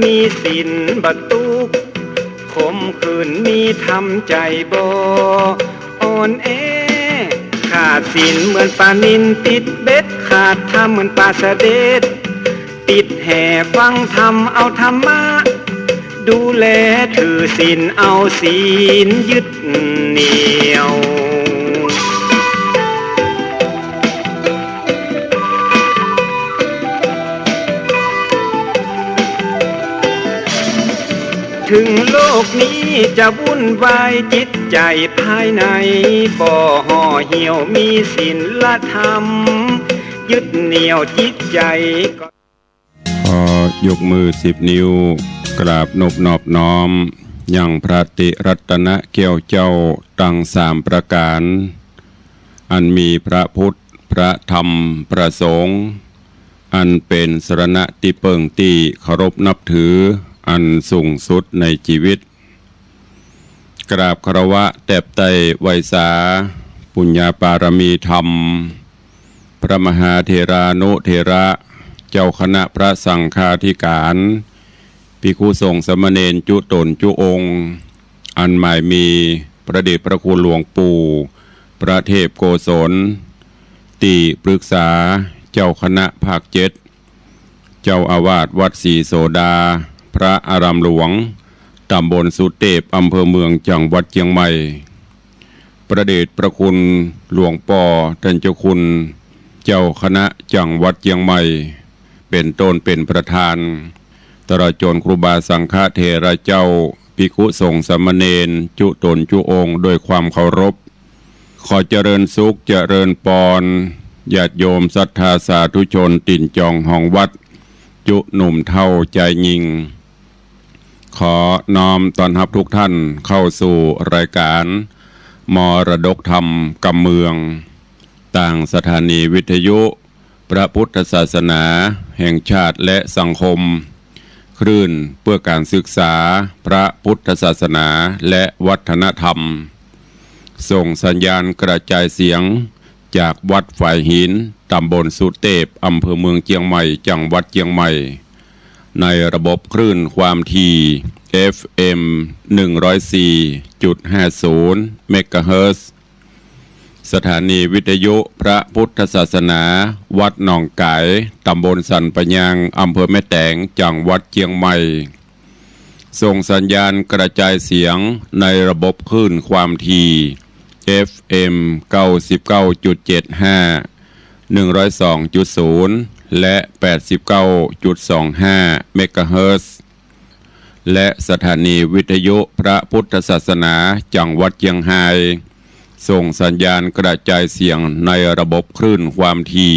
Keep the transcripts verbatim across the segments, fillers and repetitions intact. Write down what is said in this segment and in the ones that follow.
มีศีลบ่ตุ๊กข์ ขมขื่นมีธรรมใจ๋บ่อ่อนแอ ขาดศีลเหมือนป๋านิลติดเบ็ด ขาดธรรมเหมือนป๋าสะเด็ด ติดแหฟังธรรมเอาธรรมะ ดูแลถือศีลเอาศีลยึดเหนี่ยว ถึงโลกนี้จะวุ่นวาย จิตใจ๋ภายในบ่ห่อเหี่ยว มีศีลธรรมยึดเหนี่ยว จิตใจ๋ก็ ขอยกมือสิบนิ้ว กราบนบนอบน้อม ยังพระติรัตนแก้วเจ้าตังสามประก๋าน อันมีพระพุทธ พระธรรม พระสงฆ์ อันเป๋นสรณะตี้เปิ้งตี้เคารพนับถือ อันสูงสุดในจีวิต กราบคารวะแตบไต้ไหว้สา ปุญญาปารมีธรรม พระมหาเถรานุเถระ เจ้าคณะพระสังฆาธิก๋าน ภิกขุสงฆ์สามเณรจุ๊ต๋นจุ๊องค์ อันหมายมีพระเดชพระคุณหลวงปู่ พระเทพโกศล ตี้ปรึกษาเจ้าคณะภาคเจ็ด เจ้าอาวาสวัดศรีโสดา พระอารามหลวง ต๋ำบลสุเตพ อำเภอเมือง จังหวัดเจียงใหม่ พระเดชพระคุณหลวงป้อต้านเจ้าคุณ เจ้าคณะจังหวัดเจียงใหม่ เป๋นต้นเป๋นประธาน ตลอดจ๋นครูบาสังฆเถระเจ้า ภิกขุสงฆ์สามเณรจุ๊ต๋นจุ๊องค์ ด้วยความเคารพ ขอเจริญสุขเจริญปอน ญาติโยมศรัทธาสาธุชนตี๋นจองฮองวัด จุ๊หนุ่มเฒ่าจายญิง ขอน้อมต้อนฮับทุกท่านเข้าสู่รายการมรดกธรรมกำเมือง ตางสถานีวิทยุพระพุทธศาสนาแห่งชาติและสังคม คลื่นเพื่อการศึกษาพระพุทธศาสนาและวัฒนธรรม ส่งสัญญาณกระจายเสียงจากวัดฝายหิน ต๋ำบลสุเตพ อำเภอเมืองเจียงใหม่ จังหวัดเจียงใหม่ ในระบบคลื่นความถี่ เอฟเอ็ม หนึ่งร้อยสี่จุดห้าศูนย์ เมกะเฮิรตซ์ สถานีวิทยุพระพุทธศาสนาวัดหนองก๋าย ต๋ำบลสันป่ายาง อำเภอแม่แตง จังหวัดเจียงใหม่ ส่งสัญญาณกระจายเสียงในระบบคลื่นความถี่ เอฟเอ็ม เก้าสิบเก้าจุดเจ็ดห้า หนึ่งร้อยสองจุดศูนย์ และ แปดสิบเก้าจุดสองห้า เมกะเฮิรตซ์ และสถานีวิทยุพระพุทธศาสนาจังหวัดเจียงฮาย ส่งสัญญาณกระจายเสียงในระบบคลื่นความถี่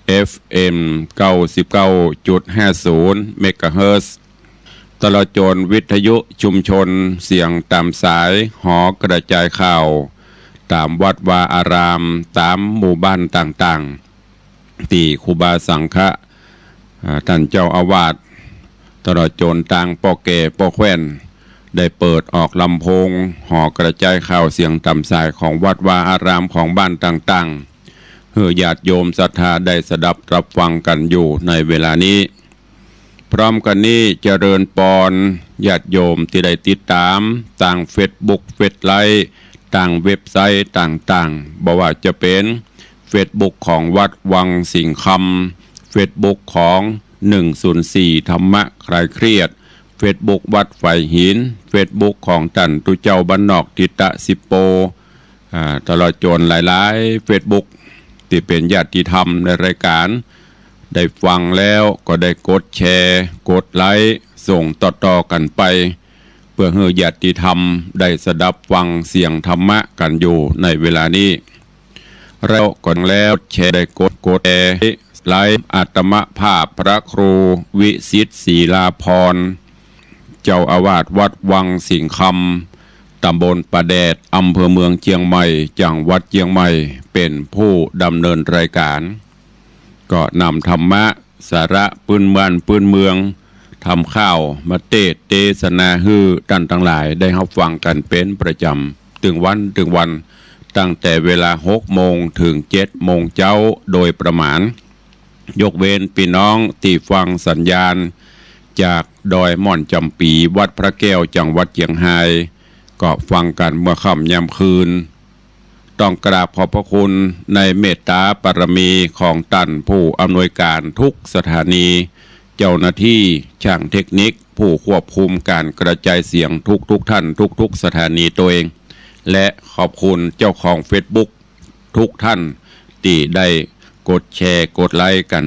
เอฟเอ็ม เก้าสิบเก้าจุดห้าศูนย์ เมกะเฮิรตซ์ ตลอดจ๋นวิทยุชุมชนเสียงต๋ามสายหอกระจายข่าว ต๋ามวัดวาอาราม ต๋ามหมู่บ้านต่างๆ ตี้ครูบาสังฆะ อ่า ต้านเจ้าอาวาส ตลอดจ๋นตางป้อแก่ป้อแคว่น ได้เปิดออกลำโพงหอกระจายข่าวเสียงต๋ามสายของวัดวาอารามของบ้านต่างๆ หื้อญาติโยมศรัทธาได้สดับรับฟังกั๋นอยู่ในเวลานี้ พร้อมกั๋นนี้เจริญปอนญาติโยมตี้ได้ติดต๋ามตางเฟซบุ๊ก เฟซไลค์ ตางเว็บไซต์ต่างๆ บ่ว่าจะเป๋นเฟซบุ๊กของวัดวังสิงห์คำ เฟซบุ๊กของ หนึ่งศูนย์สี่ ธรรมะคลายเครียด เฟซบุ๊กวัดฝายหิน เฟซบุ๊กของต้านตุ๊เจ้าบ้านนอกทิตะสิบโป อ่า ตลอดจ๋นหลายๆ เฟซบุ๊กตี้เป๋นญาติธรรมในรายการ ได้ฟังแล้วก็ได้กดแชร์ กดไลค์ ส่งต่อๆ กั๋นไป เพื่อหื้อญาติธรรมได้สดับฟังเสียงธรรมะกั๋นอยู่ในเวลานี้ แล้วก็แล้วแชร์ ได้กด กดแชร์ ไลค์ อาตมาภาพพระครูวิสิทธิ์ ศิลาภรณ์ เจ้าอาวาสวัดวังสิงห์คำ ต๋ำบลป่าแดด อำเภอเมืองเจียงใหม่ จังหวัดเจียงใหม่ เป๋นผู้ดำเนินรายการ ก็นำธรรมะ สาระปื้นบ้านปื้นเมือง ธรรมข่าวมาเตสน์เตสนาหื้อต้านตังหลายได้ฮับฟังกั๋นเป๋นประจ๋ำ ตึงวันตึงวัน ตั้งแต่เวลาหกโมงเถิงเจ็ดโมงเจ๊าโดยประมาณ ยกเว้นปี้น้องตี้ฟังสัญญาณจาก ดอยม่อนจ๋ำปี๋ วัดพระแก้ว จังหวัดเจียงฮาย ก็ฟังกั๋นเมื่อค่ำยามคืน ต้องกราบขอบพระคุณในเมตตาปารมีของต้านผู้อำนวยก๋านทุกสถานี เจ้าหน้าตี้ จ้างเทคนิค ผู้ควบคุมก๋านกระจายเสียงทุกๆ ท่าน ทุกๆ สถานีตวยเอง และขอบคุณเจ้าของเฟซบุ๊กทุกท่านตี้ได้กดแชร์ กดไลก์กั๋น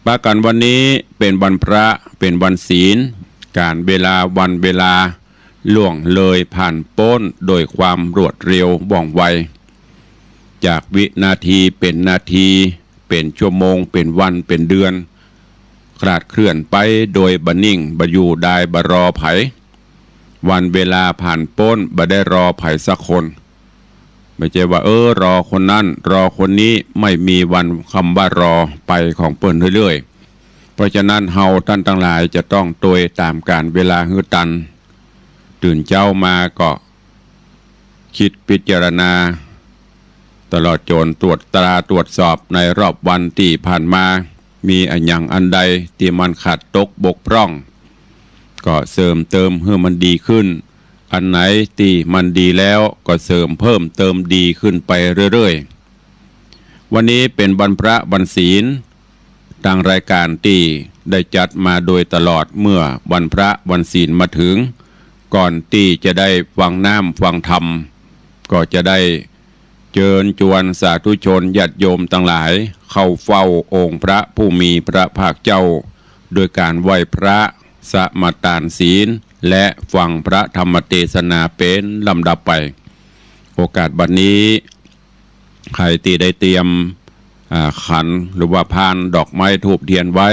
ปากั๋นวันนี้เป๋นวันพระ เป๋นวันศีล ก๋าลเวลา วันเวลา ล่วงเลยผ่านป๊นโดยความรวดเร็วว่องไว จากวินาทีเป๋นนาที เป๋นชั่วโมง เป๋นวัน เป๋นเดือน คลาดเคลื่อนไปโดยบ่นิ่ง บ่อยู่ดาย บ่รอใผ วันเวลาผ่านป๊น บ่ได้รอใผสักคน บ่ใจ้ว่า เออ รอคนนั้น รอคนนี้ ไม่มีวันคำว่ารอ ไปของเปิ้นเรื่อยๆ เพราะฉะนั้น เฮาต้านตังหลายจะต้องตวยต๋ามก๋าลเวลาหื้อตัน ตื่นเจ๊ามาก็ กึ๊ดพิจารณา ตลอดจ๋นตรวจตราตรวจสอบในรอบวันตี้ผ่านมา มีอะหยังอันใดตี้มันขาดตกบกพร่อง ก็เสริมเติมหื้อมันดีขึ้น อันไหนตี้มันดีแล้วก็เสริมเพิ่มเติมดีขึ้นไปเรื่อยๆ วันนี้เป๋นวันพระวันศีล ตางรายก๋านตี้ได้จัดมาโดยตลอด เมื่อวันพระวันศีลมาเถิง ก่อนตี้จะได้ฟังน้ำฟังธรรม ก็จะได้เจิญจวนสาธุชนญาติโยมตังหลาย เข้าเฝ้าองค์พระผู้มีพระภาคเจ้า โดยก๋านไหว้พระ สมาตานศีล และฟังพระธรรมเตสนาเป๋นลำดับไป โอกาสบัดนี้ ใผตี้ได้เตรียม อ่า ขัน หรือว่าพาน ดอกไม้ ธูปเตียนไว้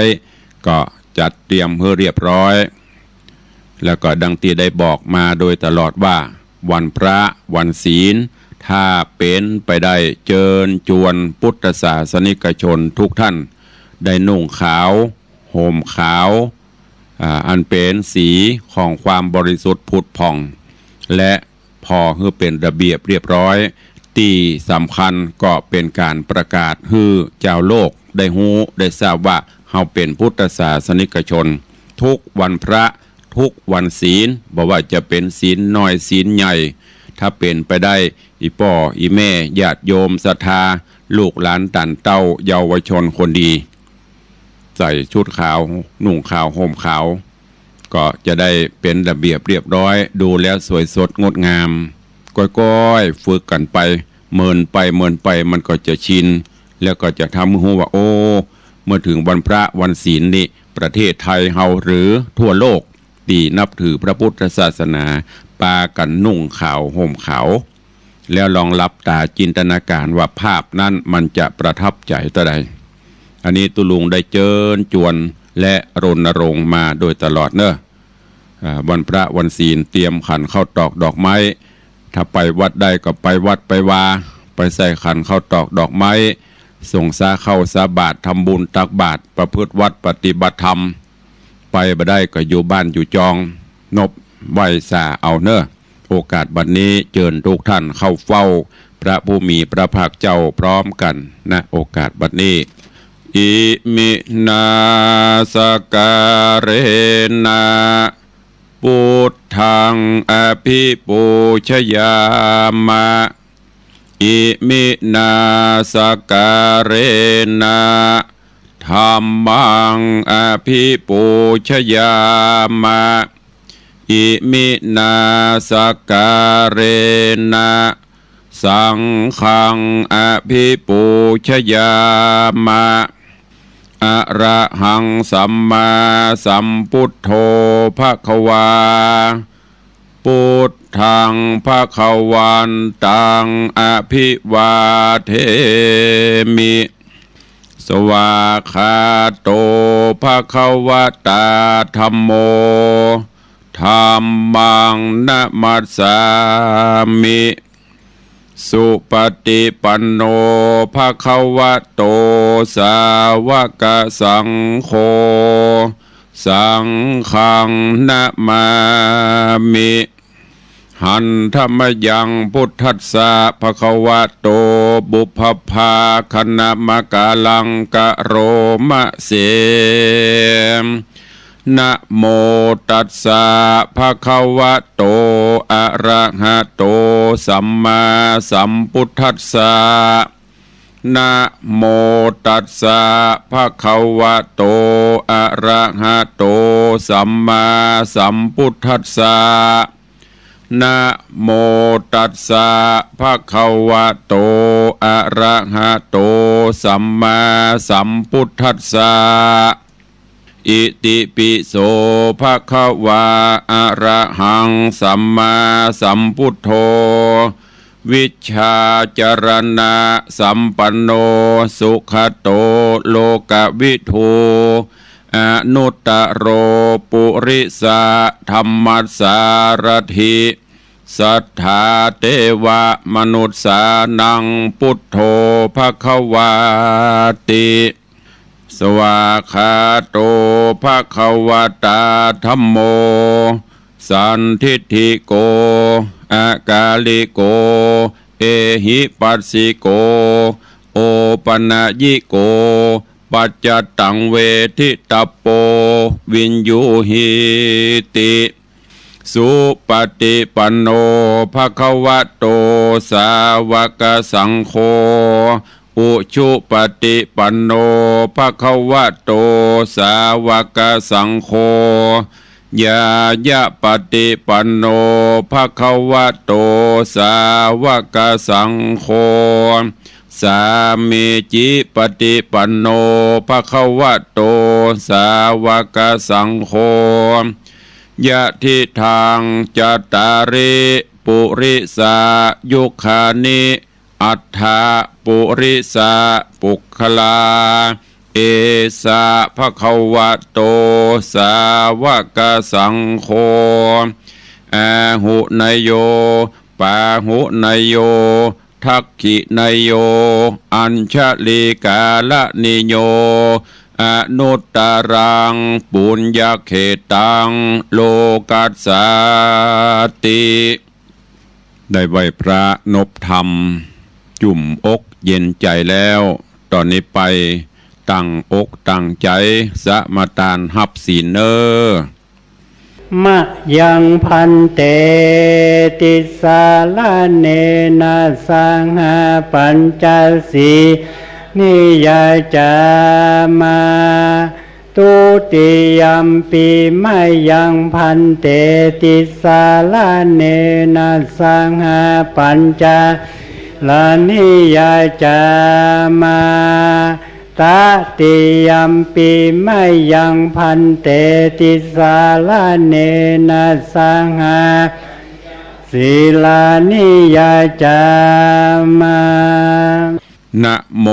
ก็จัดเตรียมหื้อเรียบร้อย แล้วก็ดังตี้ได้บอกมาโดยตลอดว่า วันพระวันศีล ถ้าเป๋นไปได้เจิญจวนพุทธศาสนิกชนทุกท่าน ได้นุ่งขาว ห่มขาว อ่า อันเป๋นสีของความบริสุทธิ์ผุดผ่อง และผ่อหื้อเป๋นระเบียบเรียบร้อย ตี้สำคัญก็เป๋นก๋านประกาศหื้อจาวโลกได้ฮู้ได้ทราบว่า เฮาเป๋นพุทธศาสนิกชน ทุกวันพระ ทุกวันศีล บ่ว่าจะเป๋นศีลน้อยศีลใหญ่ ถ้าเป๋นไปได้ อี่ป้ออี่แม่ญาติโยมศรัทธา ลูกหลานต้านเต้าเยาวชนคนดี ใส่ชุดขาว นุ่งขาว ห่มขาว ก็จะได้เป๋นระเบียบเรียบร้อย ดูแล้วสวยสดงดงาม ก้อยๆ ฝึกกั๋นไป เมินไปเมินไปมันก็จะชิน แล้วก็จะทำหื้อฮู้ว่า โอ้ เมื่อเถิงวันพระวันศีลนี่ ประเทศไทยเฮาหรือทั่วโลกตี้นับถือพระพุทธศาสนา ปากั๋นนุ่งขาวห่มขาว แล้วลองหลับต๋าจินตนาก๋ารว่าภาพนั้นมันจะประทับใจ๋เต้าใด อันนี้ตุ๊ลุงได้เจิญจวนและรณรงค์มาโดยตลอดเน่อ อ่า วันพระวันศีลเตรียมขันข้าวตอกดอกไม้ ถ้าไปวัดได้ก็ไปวัดไปวา ไปใส่ขันข้าวตอกดอกไม้ สงฆ์สาข้าวสาบาตร ทำบุญตักบาตร ประพฤติวัตรปฏิบัติธรรม ไปบ่ได้ก็อยู่บ้านอยู่จอง นบไหว้สาเอาเน่อ โอกาสบัดนี้เจิญทุกท่านเข้าเฝ้าพระผู้มีพระภาคเจ้าพร้อมกั๋น ณ โอกาสบัดนี้ อิมินาสการเณ พุทธังอภิปูชยามะ อิมินาสการเณ ธัมมังอภิปูชยามะ อิมินาสการเณ สังฆังอภิปูชยามะ อะระหังสัมมาสัมพุทโธภะคะวา พุทธังภะคะวันตังอภิวาเทมิ สวากขาโตภะคะวะตา ธัมโม ธัมมังนะมัสสามิ สุปฏิปันโนภะคะวะโต สาวกสังโฆ สังฆังนะมามิ หันทมยังพุทธัสสะภะคะวะโต ปุพพะภาคะนะมะกะลังกะโรมะเส นะโมตัสสะ ภะคะวะโต อะระหะโต สัมมาสัมพุทธัสสะ นะโมตัสสะ ภะคะวะโต อะระหะโต สัมมาสัมพุทธัสสะ นะโมตัสสะ ภะคะวะโต อะระหะโต สัมมาสัมพุทธัสสะ อิติปิโส ภะคะวา อะระหัง สัมมาสัมพุทโธ วิชชาจรณะสัมปันโน สุขะโต โลกะวิทู อนุตตะโร ปุริสะธัมมัสสารัฐิ สัทธาเตวะมนุสสานัง พุทโธ ภะคะวาติ สวากขาโต ภะคะวะตา ธัมโม สันทิฏฐิโก อะกาลิโก เอหิปัสสิโก โอปะนะยิโก ปัจจัตตัง เวทิตัปโป วิญญูหีติ สุปะติปันโน ภะคะวะโต สาวะกะสังโฆ อุชุปะติปันโน ภะคะวะโต สาวะกะสังโฆ ญาญะปะติปันโน ภะคะวะโต สาวะกะสังโฆ สามีจิปะติปันโน ภะคะวะโต สาวะกะสังโฆ ยะทิทัง จัตตาริ ปุริสายุคานิ อัฏฐะ ปุริสะปุคคลา เอสะ ภะคะวะโต สาวะกะสังโฆ อาหุเนยโย ปาหุเนยโย ทักขิเนยโย อัญชลีกาละนิโย อนุตตะรัง ปุญญะเขตัง โลกัสสาติ ได้ไหว้พระนบธรรม จุ่มอกเย็นใจ๋แล้ว ต่อนี้ไปตั้งอกตั้งใจ๋สมาตานฮับศีลเน่อ มะยัง ภันเต ติสสะระเณนะ สังฆะ ปัญจสีนิยาจามะ ทุติยัมปิ มะยัง ภันเต ติสสะระเณนะ สังฆะ ปัญจสีลานิยาจามะ ตะติยัมปิ มะยัง ภันเต ติสสะระเณนะ สังฆะ ปัญจสีลานิยาจามะ นะโม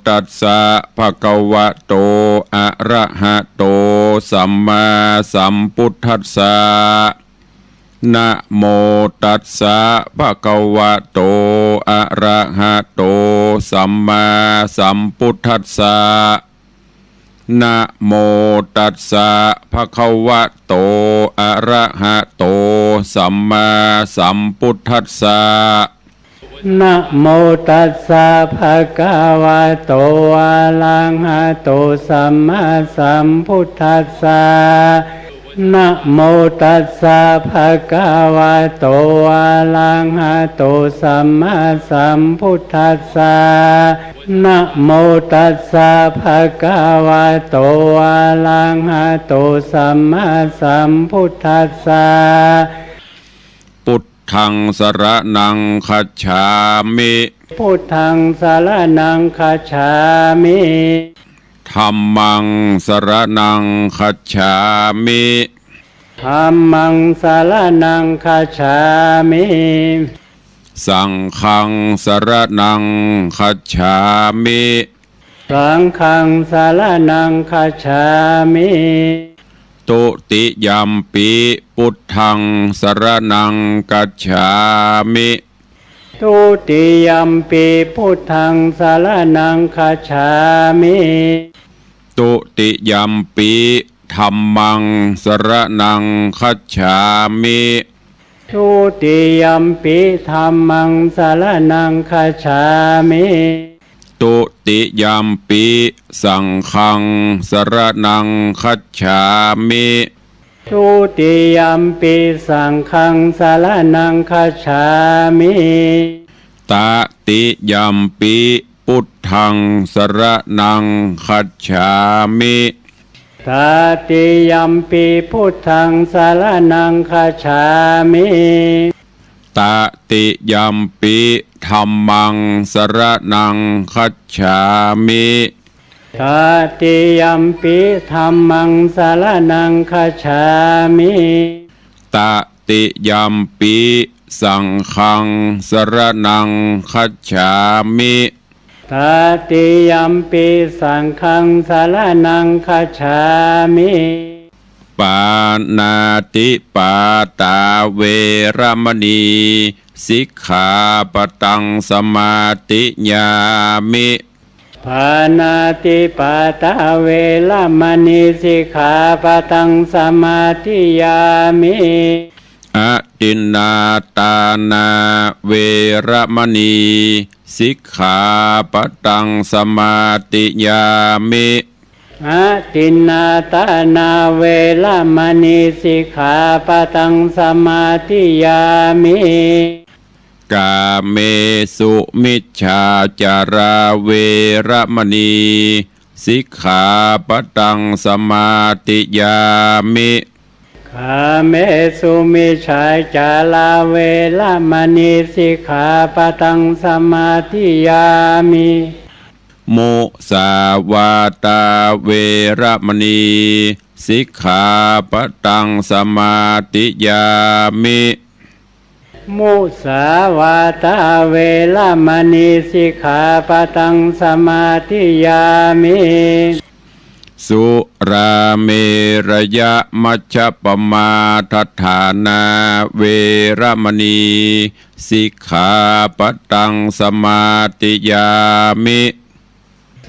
ตัสสะ ภะคะวะโต อะระหะโต สัมมาสัมพุทธัสสะ นะโมตัสสะ ภะคะวะโต อะระหะโต สัมมาสัมพุทธัสสะ นะโมตัสสะ ภะคะวะโต อะระหะโต สัมมาสัมพุทธัสสะ นะโมตัสสะ ภะคะวะโต อะระหะโต สัมมาสัมพุทธัสสะ นะโมตัสสะ ภะคะวะโต อะระหะโต สัมมาสัมพุทธัสสะ นะโมตัสสะ ภะคะวะโต อะระหะโต สัมมาสัมพุทธัสสะ พุทธัง สะระณัง คัจฉามิ พุทธัง สะระณัง คัจฉามิ ธัมมัง สะระณัง คัจฉามิ ธัมมัง สะระณัง คัจฉามิ สังฆัง สะระณัง คัจฉามิ สังฆัง สะระณัง คัจฉามิ ทุติยัมปิ พุทธัง สะระณัง คัจฉามิ ทุติยัมปิ พุทธัง สะระณัง คัจฉามิ ทุติยัมปิ ธัมมัง สะระณัง คัจฉามิ ทุติยัมปิ ธัมมัง สะระณัง คัจฉามิ ทุ ติยัมปิ สังฆัง สรณัง คัจฉามิ ทุติยัมปิ สังฆัง สรณัง คัจฉามิ ตติยัมปิ พุทธัง สรณัง คัจฉามิ ตติยัมปิ พุทธัง สรณัง คัจฉามิ ตติยัมปิ ธัมมัง สรณัง คัจฉามิ ตติยัมปิ ธัมมัง สรณัง คัจฉามิ ตติยัมปิ สังฆัง สรณัง คัจฉามิ ตติยัมปิ สังฆัง สรณัง คัจฉามิ ปาณาติปาตา เวระมะนี สิกขาปะตัง สมาธิยามิ ปาณาติปาตา เวระมะนี สิกขาปะตัง สมาธิยามิ อทินนาตานา เวระมะนี สิกขาปะตัง สมาธิยามิ อทินนาตานา เวระมะนี สิกขาปะตัง สมาธิยามิ กาเมสุมิจฉาจารา เวระมะนี สิกขาปะตัง สมาธิยามิ กาเมสุมิจฉาจารา เวระมะนี สิกขาปะตัง สมาธิยามิ มุสาวาตา เวระมะนี สิกขาปะตัง สมาธิยามิ มุสาวาตา เวระมะนี สิกขาปะตัง สมาธิยามิ สุราเมรยะมัชฌะปะมาทฐานา เวระมะนี สิกขาปะตัง สมาธิยามิ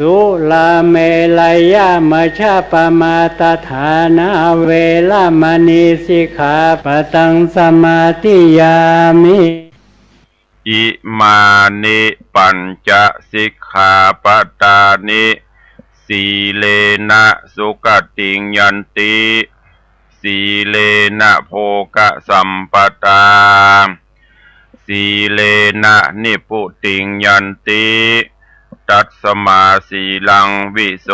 สุราเมรยะมัชฌะปะมาทฐานา เวระมะนี สิกขาปะตัง สมาธิยามิ อิมานิปัญจะสิกขาปะตานิ สีเลนะสุขติงยันติ สีเลนะโภคะสัมปะทา สีเลนะนิพพุติงยันติ ตัสมาสีลังวิโส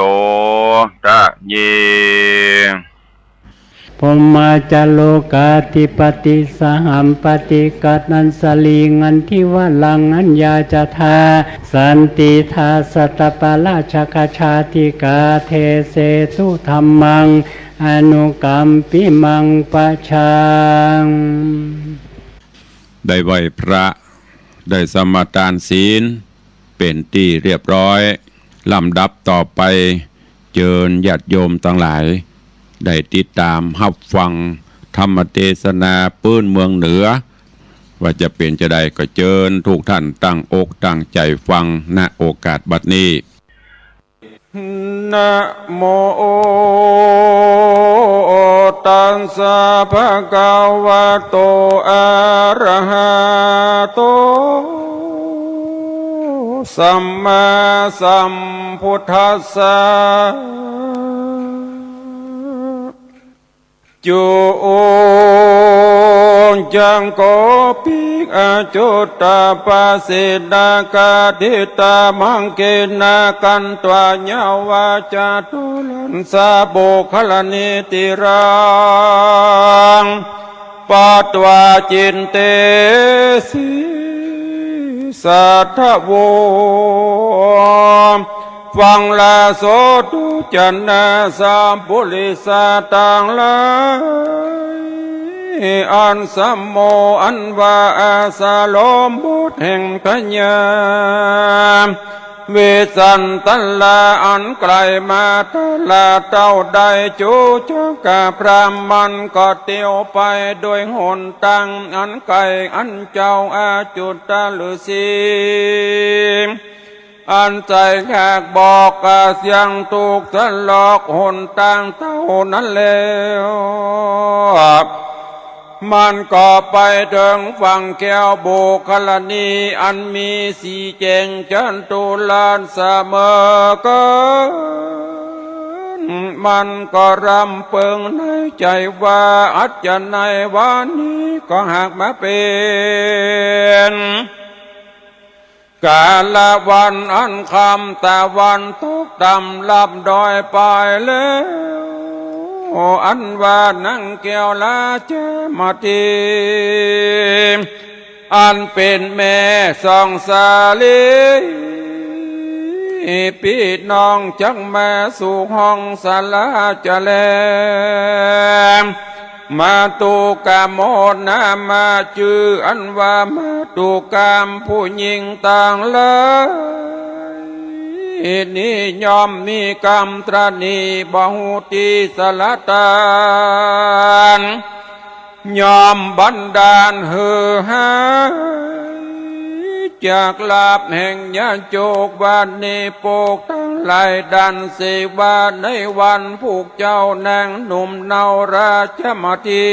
ทะเย พรหมาจาโรกาธิปติ สหัมปติ กัตตัญจลี อันทิวารัง อัญญาจทา สันติทา สัตตปาราชกชาติกา เทเสสุธัมมัง อนุกัมปิมัง ปะชัง ได้ไหว้พระ ได้สมาทานศีล เป๋นตี้เรียบร้อย ลำดับต่อไป เจิญญาติโยมตังหลาย ได้ติดต๋ามฮับฟังธรรมเตสนาปื๊นเมืองเหนือ ว่าจะเป๋นจาใด ก็เจิญทุกท่านตั้งอกตั้งใจ๋ฟัง ณ โอกาสบัดนี้ นะโม ตัสสะ ภะคะวะโต อะระหะโต สัมมาสัมพุทธัสสะ จุ จัง โก ปิ อจุตตะปะเสนะ กะถิตะ มังเกนะ กันตวะ ยะวะ จะตุรัสสะ ปุคคะละ เนติรัง ปัตวา จินเตสิ สัตถะโว ฟังละ โสตุ จะนะ สัปปุริสะ ตังหลาย อันสะโม อันว่าอาสาลมบุตรแห่งพญา เวสสันตะละ อันใก้มาตะละเต้าใด จุ จักกะพรามมันก็เตียวไปโดยหนตางอันใก้ อันเจ้าอจุตตะฤๅษี อันใจ๋หากบอกกาเสียงถูกสลอกหนตางเต้านั้นแล้ว มันก็ไปเถิงฝั่งแก้วโบกครณี อันมีสีแจ้งจัตุรัสเสมอกั๋๋น มันก็รำเปิงในใจ๋ว่า อันจะในวันนี้ก็หากมาเป๋น กาละวันอันค่ำตะวันตกต่ำลับดอยไปแล้ว อันว่านางแก้วราชมาติ อันเป๋นแม่สองสาลี ปี้น้องจักมาสู่ห้องศาลาจะแล มาตุกะโม นามะจื้ออันว่ามาตุกะ ผู้ญิงตังหลาย นี้ย่อมมีกำตระหนี่บ่ฮู้ตี้สละตาน ย่อมบันดาลหื้อหายจากลาภแห่งยาโจก วันนี้ปกตังหลายดันเสวา ในวันพวกเจ้านางหนุ่มเนาราชมาติ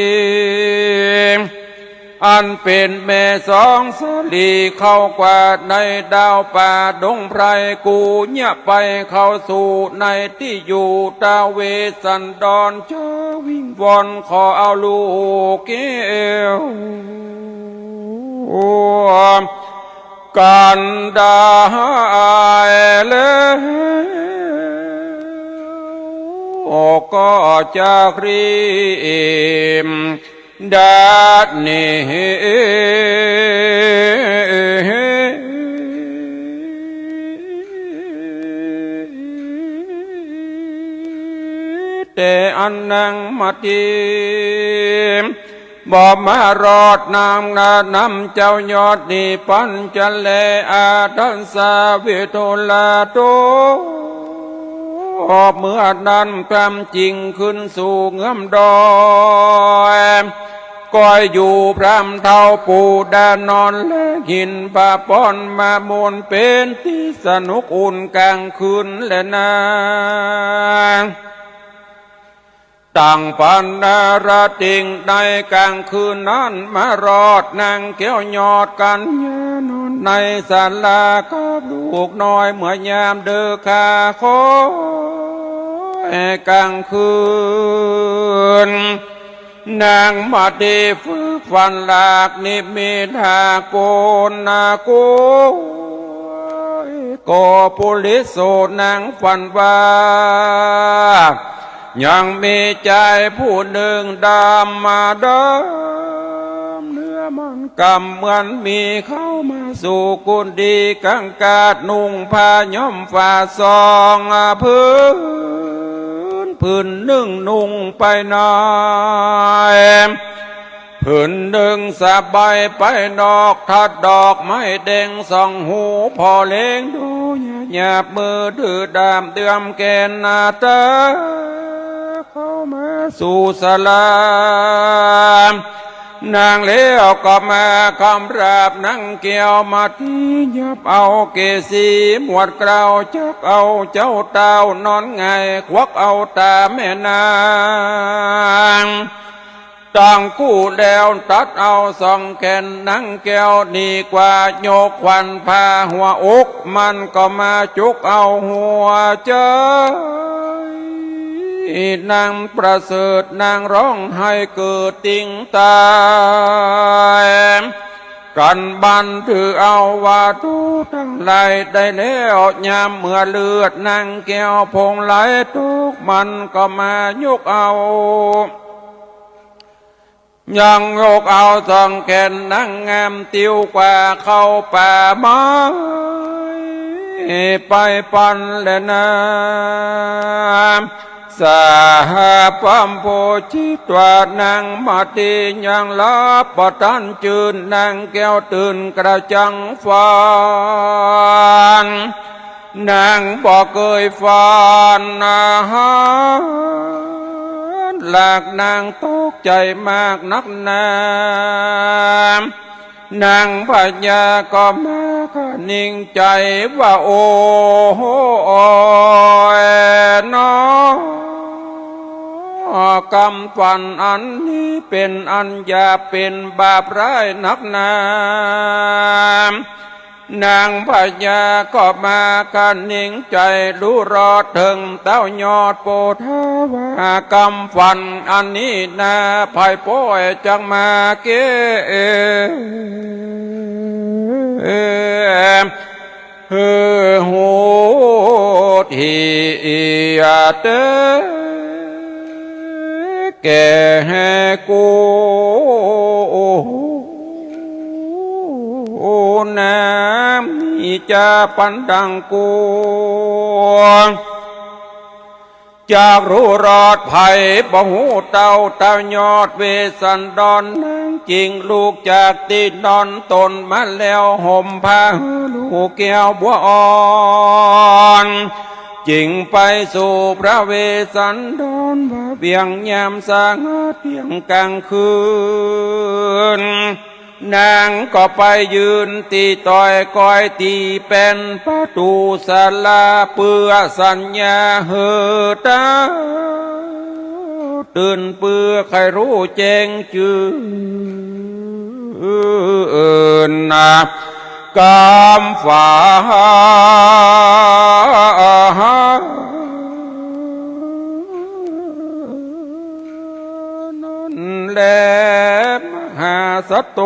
อันเป๋นแม่สองสาลีเข้ากว่าในดาวป่าดงไพร กูเยียะไปเข้าสู่ในตี้อยู่ ท้าวเวสสันดรจะวิงวอนขอเอาลูกแก้ว กันได้แล้ว ก็จะรีบดัดนี้ แต่อันนางมาติ บ่มารอดนางนานำเจ้ายอดนี้ปั๋นจะแล อาทัสสะวิทุลาโต เมื่อนั้นพร่ำจึงขึ้นสู่เงื้อมดอย ก็อยู่พร่ำเฒ่าปู่ดานอนและหินปะปอนมามูนเป๋นตี้สนุกอุ่นก๋างคืนแลนา ตังปันนาราตริงในก๋างคืนนั้นมารอดนางแก้วยอดกัญญานอนในศาลากับลูกน้อยเมื่อยามเดิกาคอยก๋างคืน นางมาติใฝ่ฝันหลากนิมิตหากโปนนาโก ก็ปุริโสนางฝันว่า ยังมีจายผู้นึ่งดำมาดำเนื้อมันกำเหมือนมีเข้ามาสู่กุฏิกังกาดนุ่งผ้าย้อมฝาสองผืน ผืนนึ่งนุ่งไปใน ผืนนึ่งสบายไปนอก ทัดดอกไม้แดงสองหู ผ่อเล็งดูหยาบๆ มือถือดาบเตื้อมแก่นหน้าตา เข้ามาสู่ศาลา นางแล้วก็มาคำราบนางแก้วมาติ หยับเอาเกศีหมวดเกล้า จักเอาเจ้าเต้านอนหงาย ควักเอาต๋าแม่นาง ตังคู่แล้วตัดเอาสองแขนนางแก้วนี้กว่า ยกขวัญผ่าหัวอก มันก็มาจุกเอาหัวใจ๋ นางประเสริฐนางฮ้องไห้เกิดติงตาย กันบันถือเอาว่าทูตังหลายได้แล้ว ยามเมื่อเลือดนางแก้วผงไหลตก มันก็มายกเอา ยังยกเอาสองแขนนางงามติวกว่าเข้าป่าไม้ไปปันแลนา สหพรหมโพธิตวานางมาติยังหลับบ่ตันจื้น นางแก้วตื่นกระจ่างฝัน นางบ่เกยฝันหลากนางตกใจ๋มากนักหนา นางพญาก็มาก็นิ่งใจ๋ว่า โอ้โห โอ้ยน้อ กำขวัญอันนี้เป๋นอันหยาบ เป๋นบาปร้ายนักหนา นางพญาก็มาคะนิงใจ๋ฮู้รอดเถิงเต้ายอดโพธาวา กำขวัญอันนี้นา ใผป้อยจักมาแก้ หื้อฮู้ตี้เต๊แก่กู นา มีจาปันดังกู จักฮู้รอด ใผบ่ฮู้เต้า เต้ายอดเวสสันดร นางจึงลุกจากตี้นอนต๋นมาแล้ว ห่มผ้าหื้อลูกแก้วบัวอ่อน จึงไปสู่พระเวสสันดร ว่าเวียงยามสงัดเตี้ยงกลางคืน นางก็ไปยืนตี้ตอยก้อยตี้แป้นประตู๋ศาลา เปื้อสัญญาหื้อเต้าตื่น เปื้อใค่ฮู้แจ้งจื้อนา กำขวัญ นั้นแล มหาสัตว์โต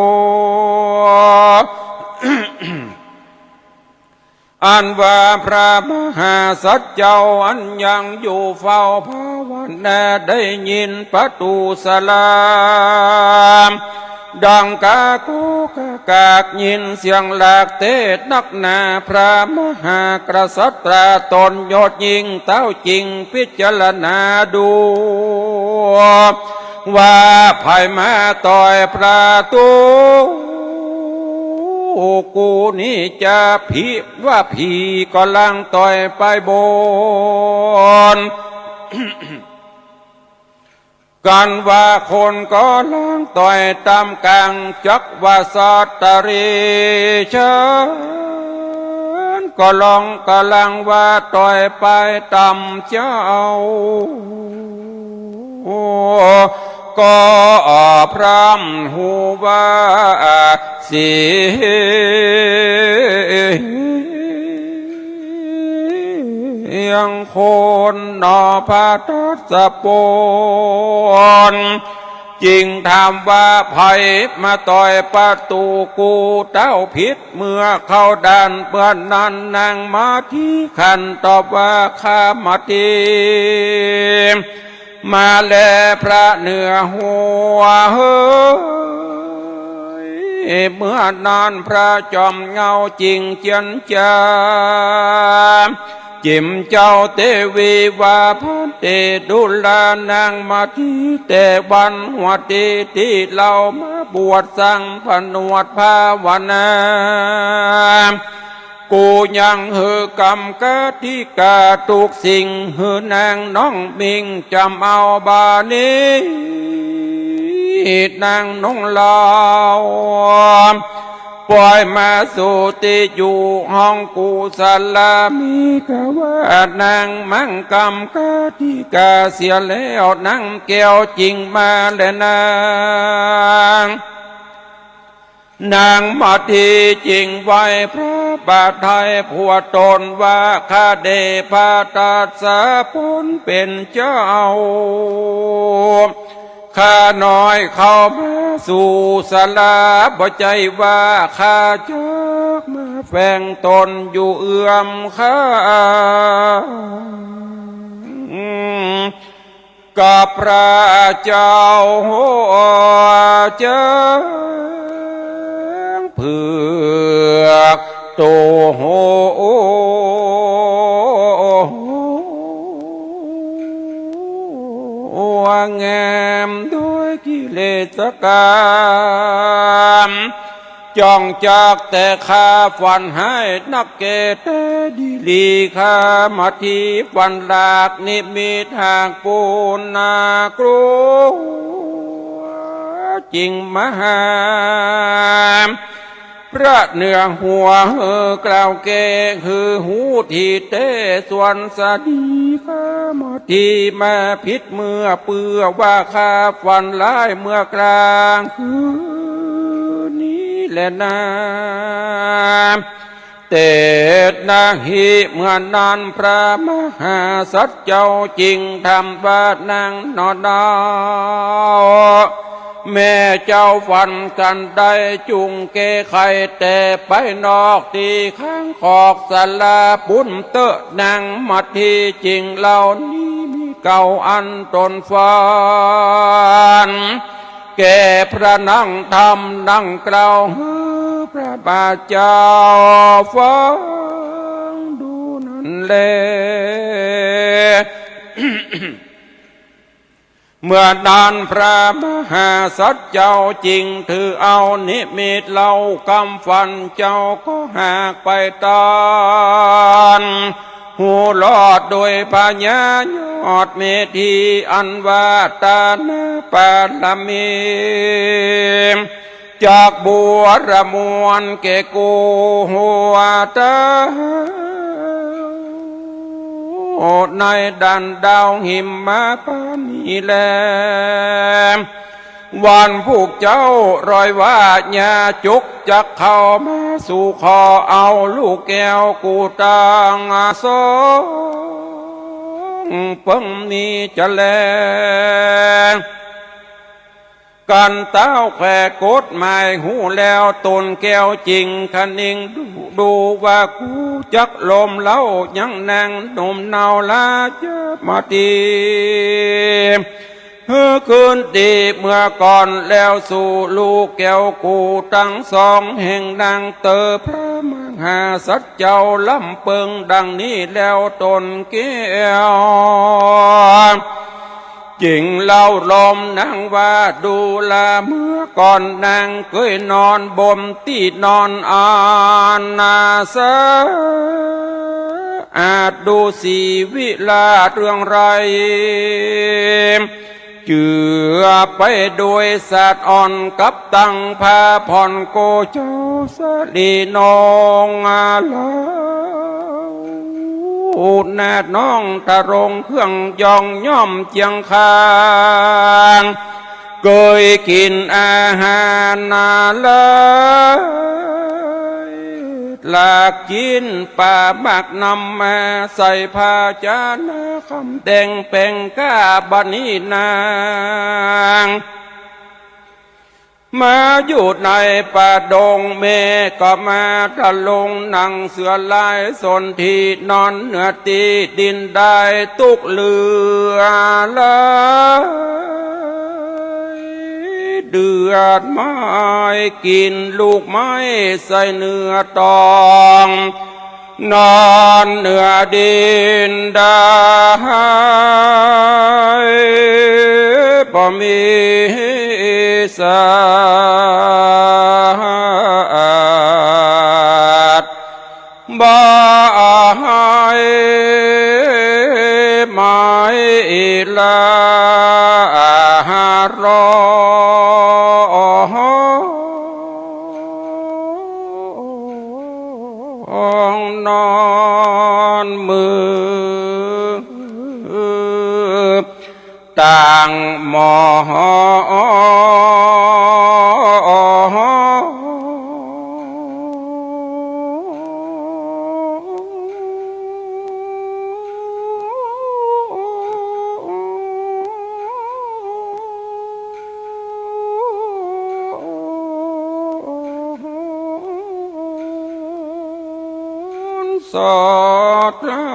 อันว่าพระมหาสัตว์เจ้าอันยังอยู่เฝ้าภาวนา ได้ยินประตู๋ศาลา ดังกาโกกากาก ยินเสียงหลากเตสนักหนา พระมหากษัตราต๋นยอดยิ่งเต้าจึงพิจารณาดู ว่าใผมาต่อยประตู๋กูนี้ จะผีว่าผีก็ลางต่อยไปบน กันว่าคนก็ลางต่อยต่ำกลาง จักว่าสัตว์ตะเรชานก็ลองกำลังว่าต่อยไปต่ำเจ้า ก็พร่ำฮู้ว่าเสียงคนหนอ พระทศพล จึงถามว่า ใผมาต่อยประตู๋กูเต้าผิด เมื่อเข้าด้าน เมื่อนั้นนางมาทีขันตอบว่า ข้ามาที มาแลพระเหนือหัวเฮย เมื่อนั้นพระจอมเหง้าจึงเจียนจา จิ๋มเจ้าเตวีว่า ภันเต ดูรา นางมาที แต่วันหัวตี้ตี้เฮามาบวชสังผนวดภาวนา กูยังหื้อกำกติกากู้สิ่งหื้อนางน้องมิ่งจ๋ำเอาบ่านี้ นางน้องลาว ป่อยมาสู่ตี้อยู่ห้องกู สารามีกาว่านางมั่งกำกติกาเสียแล้ว นางแก้วจึงมาแลนาง นางมาทีจึงไหว้พระบาทไท้ผัวต๋นว่า ข้าแด่พระทศพลเป๋นเจ้า ข้าน้อยเข้ามาสู่สารา บ่ใจ้ว่าข้าจักมาแฝงต๋นอยู่เอื้อมข้าง กับพระเจ้าเจิงเผือกโต แงมด้วยกิเลสกรรม จ้องจักแต่ฆ่าฝันฮ้ายนักแก่ แต่ดีหลีข้ามาทีฝันหลากนิมิตหากปูนนากลัว จึงมาหา พระเหนือหัวหื้อกล่าวแก่หื้อฮู้ตี้แต๊ ส่วนสะดีข้ามาตี้มาผิดเมื่อเปื้อว่าข้าฝันร้ายเมื่อกลางคืนนี้แลนา เตนะหิ เมื่อนั้นพระมหาสัตว์เจ้าจึงถามว่านางหนอเนา แม่เจ้าฝันจันใด จุ่งแก้ไขแต่ไปนอกตี้ข้างขอกศาลาปู๊นเต๊อะ นางมาตี้ จริงเล่านี้มีเก่าอันต๋นฝัน แก่พระนางธรรมดังกล่าวหื้อพระบาทเจ้าฟังดูนั้นแล เมื่อนั้นพระมหาสัตว์เจ้าจึงถือเอานิมิตเล่ากำฝันเจ้าก็หากไปตัน ฮู้รอดโดยพญายอดเมธีอันว่าตานาปารมี จักบูรมวลแก่กูหัวเต้า ในดันดาวหิมมาปานีแล วันพวกเจ้าร้อยว่าญาจุกจักเข้ามาสู่ขอเอาลูกแก้วกูตังสองเปิงนี้จะแล กันเต้าแขกกฎหมายฮู้แล้วตนแก้วจริงคะนิงดู ดูว่ากูจักลมเล้ายังนางหนุ่มเนาลาจะมาตี หื้อคืนตี้เมื่อก่อนแล้วสู่ลูกแก้วกูตังสองแห่งนางเตอ พระมหาสัตว์เจ้าลำเปิงดังนี้แล้วตนแก้ว จึงเล่าลมนางว่าดูราเมื่อก่อนนางเกยนอนบนตี้นอนอันนาสะอาดดูสีวิลาเรืองไร้ เจือไปโดยสัตว์อ่อนกับตังพาผ่อนโกเจ้าสะดีนองอาลาว นาดน้องตะรงเครื่องยองย่อมเจียงคางเกยกิ๋นอาหารนาลาย หลากจิ๊นปลาหมากนำมาใส่ภาชนะคำแดงแปงก้าบัดนี้นาง มาอยู่ในป่าดงแม่ก็มาตะลงหนังเสือลายสนที่นอนเหนือตี้ดินได้ตุกเหลือหลาย เดือดไม้กิ๋นลูกไม้ใส่เนื้อตอง นอนเหนือดินได้ บ่มีสาด บ่หายไม้ละหาร้อง นอนมือต่างหมอง สอดเล่า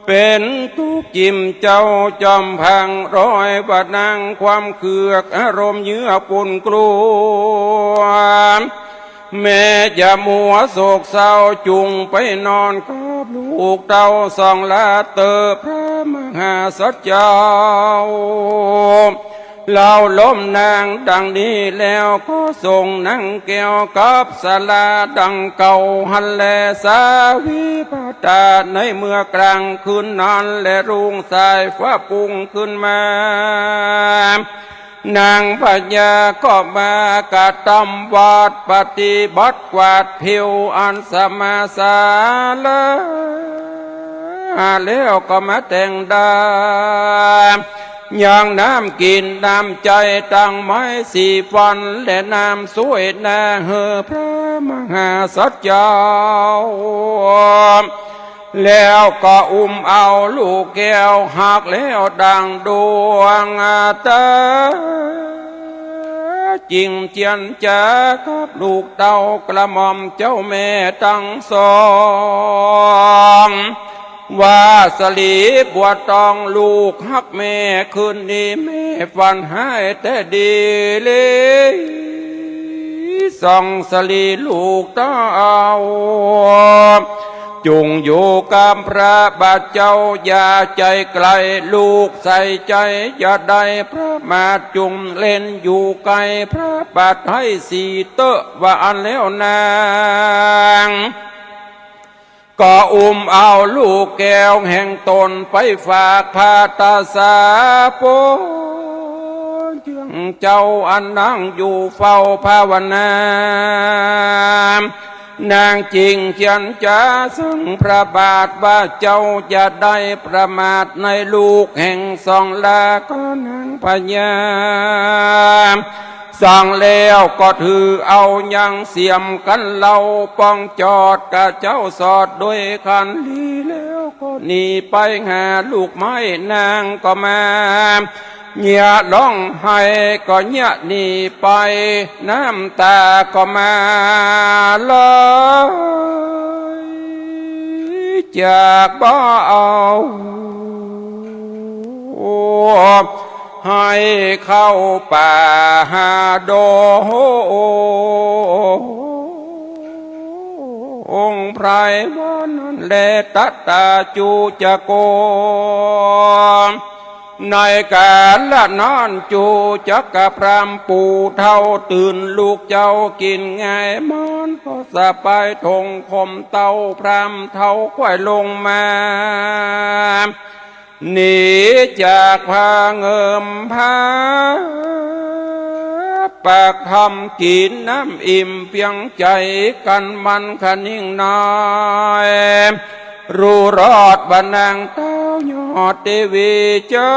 เป๋นตุ๊กข์จิ่มเจ้าจอมพัง ร้อยว่านั่งความเคือกอารมณ์เยื่อปุ่นกลัว แม่อย่ามัวโศกเศร้า จุ่งไปนอนกับลูกเต้าสองลาเตอ พระมหาสัตว์เจ้า เล่าลมนางดังนี้แล้วก็ส่งนางแก้วกับสาราดังเก่าหั้นแล สาวิภาตาในเมื่อกลางคืนนั้น และรุ่งสายฟ้าปุ้งขึ้นมา นางพญาก็มากระตำวัตรปฏิบัติกวาดผิวอันสมาสาลา แล้วก็มาแต่งดา ยังน้ำกิ๋นน้ำใจ๊ตังไม้สีฟัน และน้ำส้วยหน้าหื้อพระมหาสัตว์เจ้า แล้วก็อุ้มเอาลูกแก้วหักแล้วดั่งดวงตา จิ่งเจียรจากับลูกเต้ากระหม่อมเจ้าแม่ตังสอง ว่าสลีบัวตองลูกฮักแม่ คืนนี้แม่ฝันฮ้ายแต๊ดีหลี ส่องสลีลูกเต้า จุ่งอยู่กับพระบาทเจ้าอย่าใจ๋ไก๋ ลูกใส่ใจ๋อย่าได้ประมาท จุ่งเล่นอยู่ใก้พระบาทให้สีเต๊อะ ว่าอั้นแล้วนาง ก็อุ้มเอาลูกแก้วแห่งต๋นไปฝากพระตาสาปงเจื้องเจ้าอันนั่งอยู่เฝ้าภาวนา นางจิ่งเจียรจาซึ่งพระบาทว่าเจ้าอย่าได้ประมาทในลูกแห่งสองลา ก็นางพญา สั่งแล้วก็ถือเอายังเสียมกั๋นเหล้า ป้องจอดกับเจ้าสอดด้วยคันลี แล้วก็หนีไปหาลูกไม้ นางก็มาเยียะฮ้องไห้ก็เยียะหนีไป น้ำต๋าก็มาไหลจากบ่เอา ให้เข้าป่าหาดงไพรวันนั้นแล ตะตาจูจะโก ในก๋าละนั้นจูจะกะพรามปู่เฒ่าตื่นลูกเจ้ากิ๋นง่าย มันก็สะปายถงคมเต้า พรามเฒ่าค่อยลงมา หนีจากผาเงิมผาปากถ้ำกิ๋นน้ำอิ่มเปียงใจ๋ กั๋นมันขะนิ่งน้อย ฮู้รอดว่านางเต้ายอดเตวีจั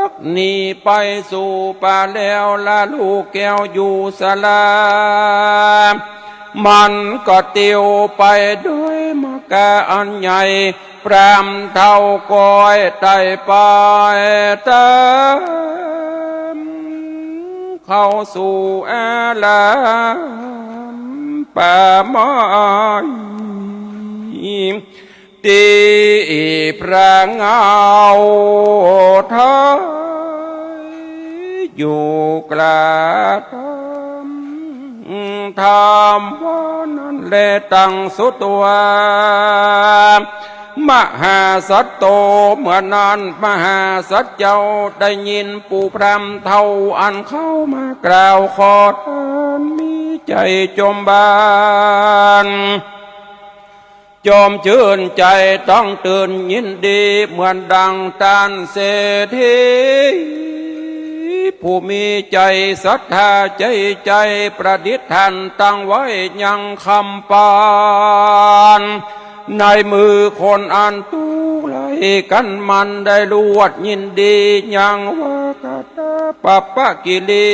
กหนีไปสู่ป่าแล้ว ละลูกแก้วอยู่ศาลา มันก็เตียวไปด้วยมากาอันใหญ่ พรามเฒ่าก้อยไต่ไปตามเข้าสู่อารามป่าไม้ ตี้พระเงาไท้อยู่กลางถ้ำว่านั้นแล ตังสุตัว มหาสัตโต เมื่อนั้นมหาสัตว์เจ้าได้ยินปู่พรามเฒ่าอันเข้ามากล่าวขอทาน มีใจ๋จมบาน จมจื้นใจ๋ต้องตื่นยินดี เหมือนดังต้านเศรษฐี ผู้มีใจ๋ศรัทธาใจ๋ใจ๋ประดิษฐานตั้งไว้ยังคำปาน ในมือคนอันตุ๊ไลกั๋นมันได้รวดยินดียังว่ากะตาปะปะกิริ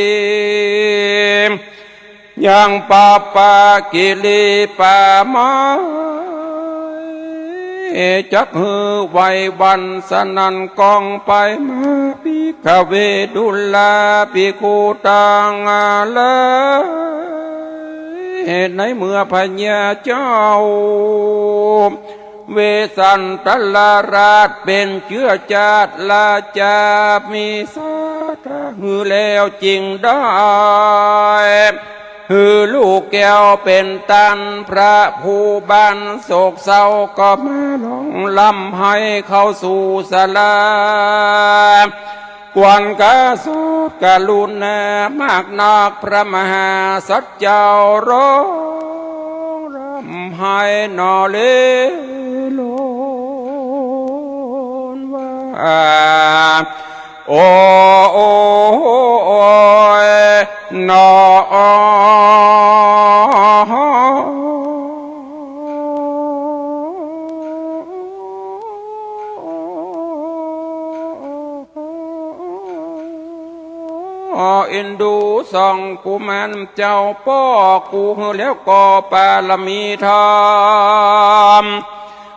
ยังปะปะกิริป่าไม้ จักหื้อไหวหวั่นสนั่นก้องไปมา ภิกขเว ดูราภิกขุตัง อาลัย ในเมื่อพญาเจ้า เวสสันตรราชเป๋นเจื้อจาติราจา มีศรัทธาหื้อแล้วจิ่งได้ หื้อลูกแก้วเป๋นต้านพระผู้บ่านโศกเศร้า ก็มาฮ้องร่ำไห้เข้าสู่ศาลา ควรกะสุดกรุณามากนัก พระมหาสัตว์เจ้าฮ้องร่ำไห้หนอเลโลนว่า โอ้ โอ้ เอ็นดูสองกุมารเจ้าป้อกูหื้อแล้วก็ปารมีธรรม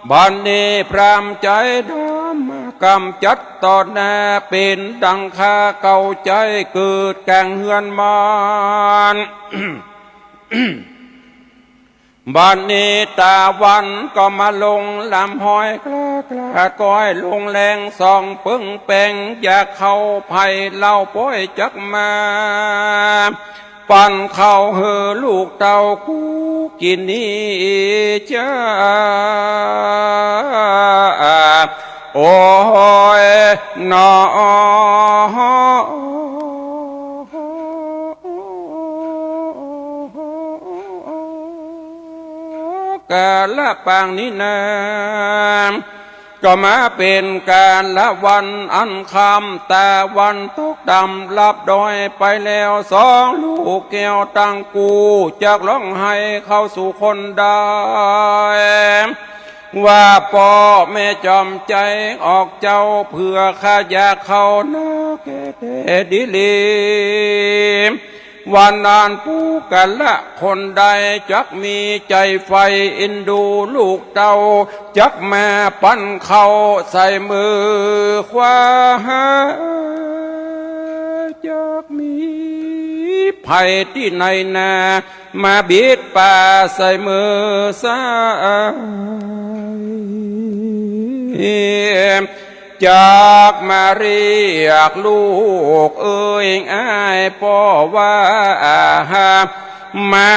บัดนี้พราหมณ์ใจ๋ดำกำจัดต่อหน้า เป๋นดังข้าเก่าใจ๋เกิดก๋างเฮือนมาร บัดนี้ต๋าวันก็มาลงลำห้อยกล้ากล้าก้อยลงแลงส่องเปิงแป๋ง อยากเข้าใผเล่าป้อยจักมา ปันข้าวหื้อลูกเต้ากูกิ๋นนี้จ้า โอ้ยหนอ กาละปางนี้นา ก็มาเป๋นกาละวันอันค่ำ ต๋าวันตกดำลับดอยไปแล้ว สองลูกแก้วตังกูจักร้องไห้เข้าสู่คนได้ ว่าป้อแม่จอมใจ๋ออกเจ้า เปื้อข้าอยากเข้านาแก่แต๊ดีหลี วันนั้นปุคคละคนใดจักมีใจ๋ใฝ่เอ็นดูลูกเต้า จักมาปันข้าวใส่มือขวา จักมีใผตี้ไหนนา มาบิดป๋าใส่มือซ้าย จักมาเรียกลูกเอ่ยอ้ายป้อว่า มา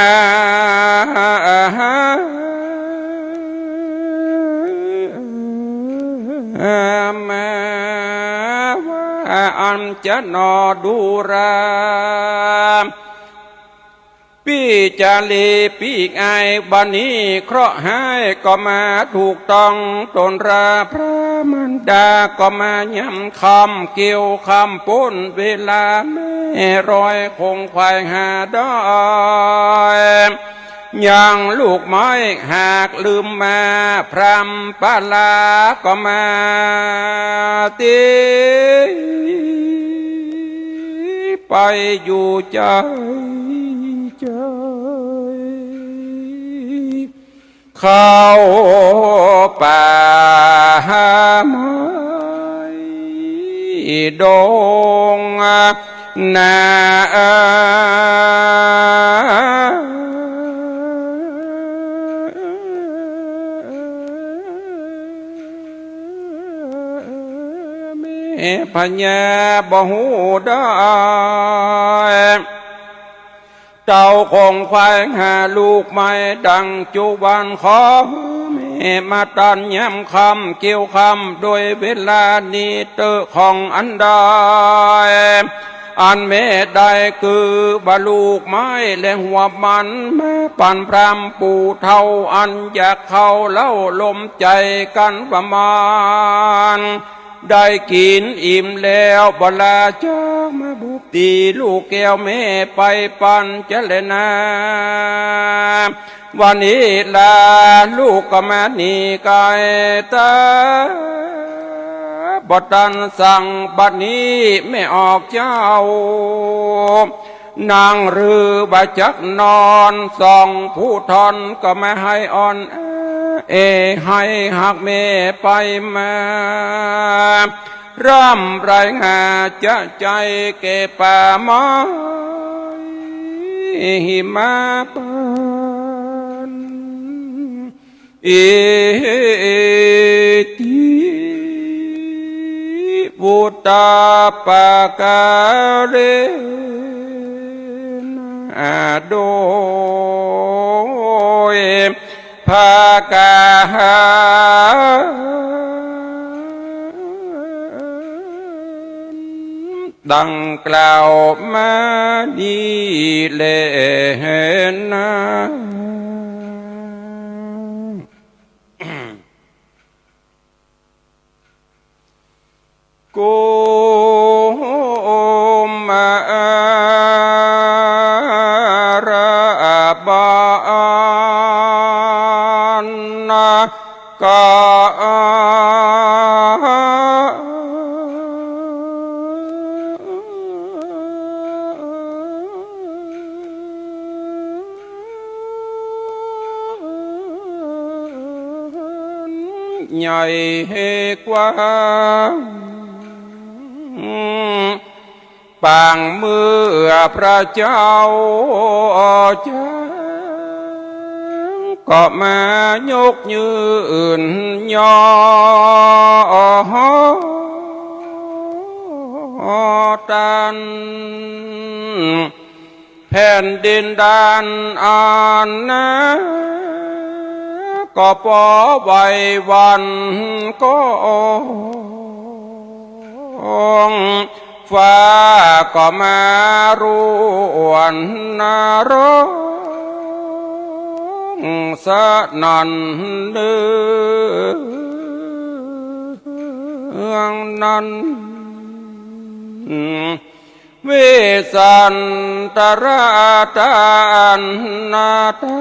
มาว่าอันจะหนอดูรา ปี้จารีปี้อ้าย บัดนี้เคราะห์ฮ้ายก็มาถูกต้องต๋นรา พระมารดาก็มาย่ำค่ำ เกี่ยวค่ำป๊นเวลา แม่รอยคงควายหาดอย ยังลูกไม้หากลืมมา พราหมณ์ปาลาก็มาตี้ ไปอยู่ใจ๋ใจ๋ เข้าป่าไม้ดงนา แม่พญาบ่ฮู้ได้ เต้าคงควายหาลูกไม้ดังจุวัน ขอแม่มาตันย่ำค่ำ เกี่ยวค่ำโดยเวลานี้เต๊อะ ของอันใด อันแม่ได้คือบ่าลูกไม้และหัวมัน มาปันพราหมณ์ปู่เฒ่า อันอยากเข้าเล้าลมใจ๋กั๋นประมาณ ได้กิ๋นอิ่มแล้ว บ่ลาจากมาบุกตี้ลูกแก้วแม่ไปปันจะแลนา วันนี้ลาลูกก็มาหนีไก๋ต๋า บ่ตันสั่ง บัดนี้แม่ออกเจ้า นั่งหรือบ่าจักนอน สองผู้ทอนก็มาไห้อ่อนแอ ไห้หากแม่ไปมา ร่ำไรหาจะใจ๋แก่ป่าไม้หิมาปัน อิติวุตตปาการะ โดยประก๋ารดังกล่าวมานี้แลนา กุมารบาล กา ใหญ่กว้าง ปางเมื่อพระเจ้าจาง ก็มายกยื่นยอต้าน แผ่นดินด้านอันนา ก็ปอไหวหวั่นก็ ฟ้าก็มาร่วนร้องสนั่นเนืองนั้น เวสสันตราต้านนาเต้า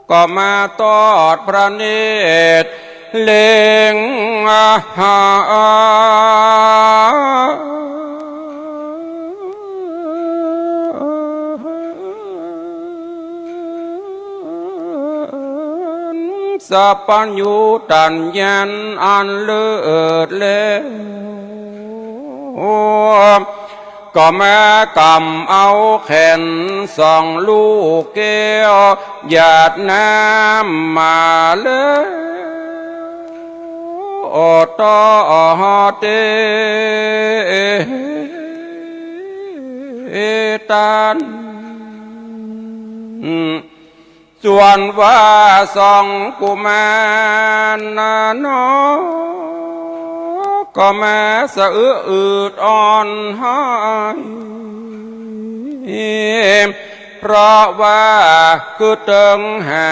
ก็มาตอดพระเนตรเล็งหา สัพพัญญูต้านญาณอันเลิศแล้ว ก็มากำเอาแขนสองลูกแก้ว หยาดน้ำมาแล้ว ต่อเตต้าน ส่วนว่าสองกุมารน้อง ก็มาสะอึกอืดอ่อนไห้ เพราะว่าคือเติงหา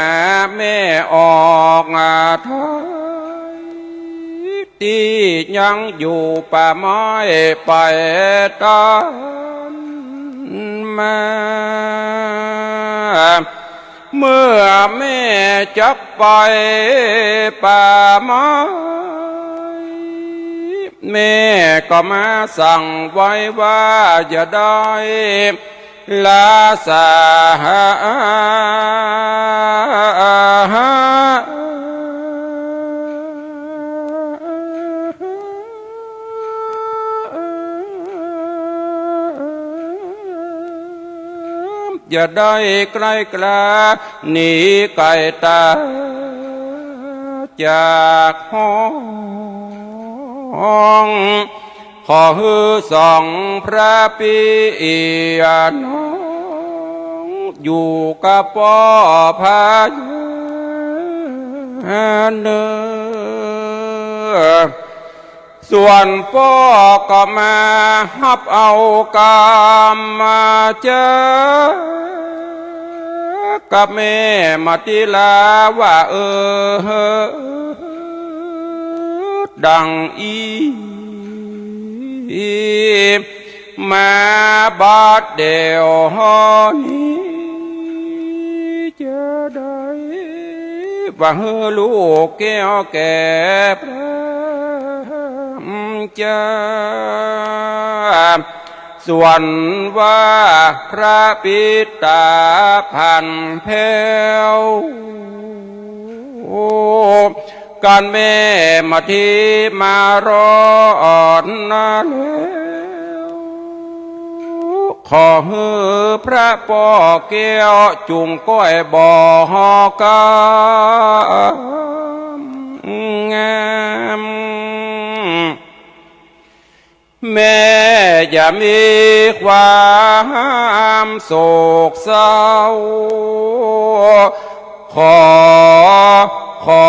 แม่ออกไทย ตี้ยังอยู่ป่าไม้ไปตันมา เมื่อแม่จักไปป่าไม้ แม่ก็มาสั่งไว้ว่าอย่าได้ ละสา อย่าได้ใกล้กล้าหนีไกลตาจากห้อง ขอหื้อสองพระปี้น้อง อยู่กับป้อพญาเนอ ส่วนป้อก็มาฮับเอากำมาจากกับแม่มาติลาว่าเออ ดังอี้ มาบัดเดี๋ยวนี้ จะได้ว่าหื้อลูกแก้วแก่พระเจ้า ส่วนว่าพระปิตาผันแผ้ว กันแม่มาทีมารอดนาแล้ว ขอหื้อพระป้อแก้วจุ่งก้อยบอกกำงาม แม่อย่ามีความโศกเศร้า ขอ ขอ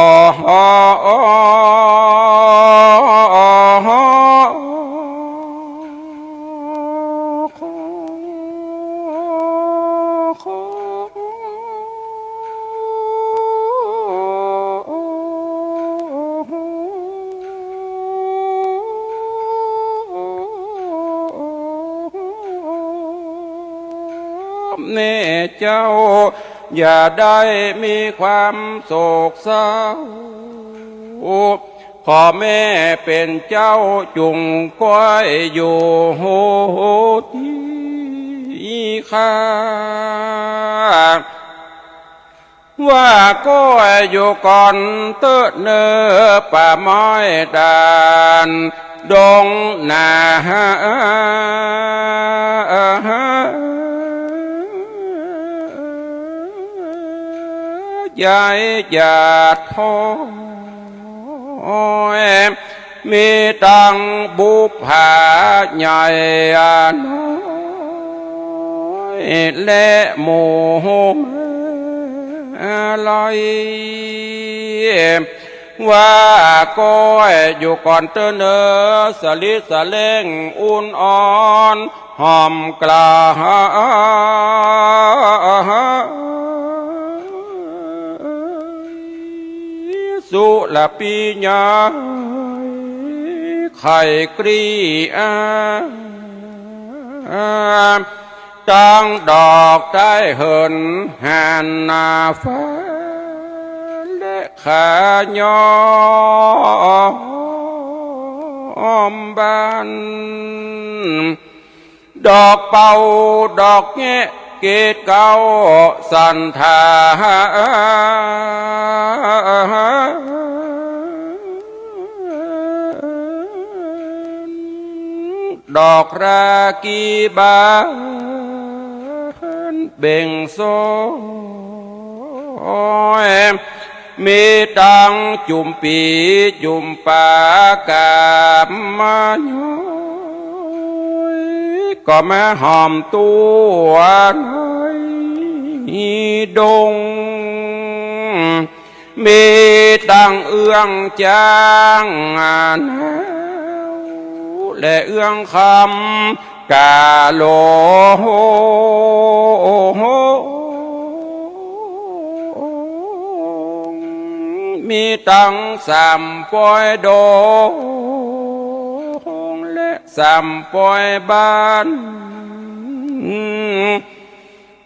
แม่เจ้าอย่าได้มีความโศกเศร้า ขอแม่เป๋นเจ้าจุ่งก้อยอยู่ตี้ข้า ว่าก้อยอยู่ก่อนเต๊อะเนอ ป่าไม้ด่านดงนา ยายหยาดถ้อย มีตังบุปผาใหญ่น้อย และหมู่มาลัย ว่าก้อยอยู่ก่อนเต๊อะเนอ สะหลิดสะเล่งอุ่นอ่อน หอมกล่าว สุรปียาย ไข่กรีอา ตังดอกใต้เหินหานาฟ้า และขายอมบาน ดอกเป่าดอกแงะเกตเกาสันธา ดอกรากีบานเบ่งโสย มีตังจุ่มปีจุ่มปากาบมาย้อย ก็มาหอมตั๋วในดง มีตังเอื้องจ้างหนาว และเอื้องคำ กาโล มีตังสามปอยดง และสามปอยบ้าน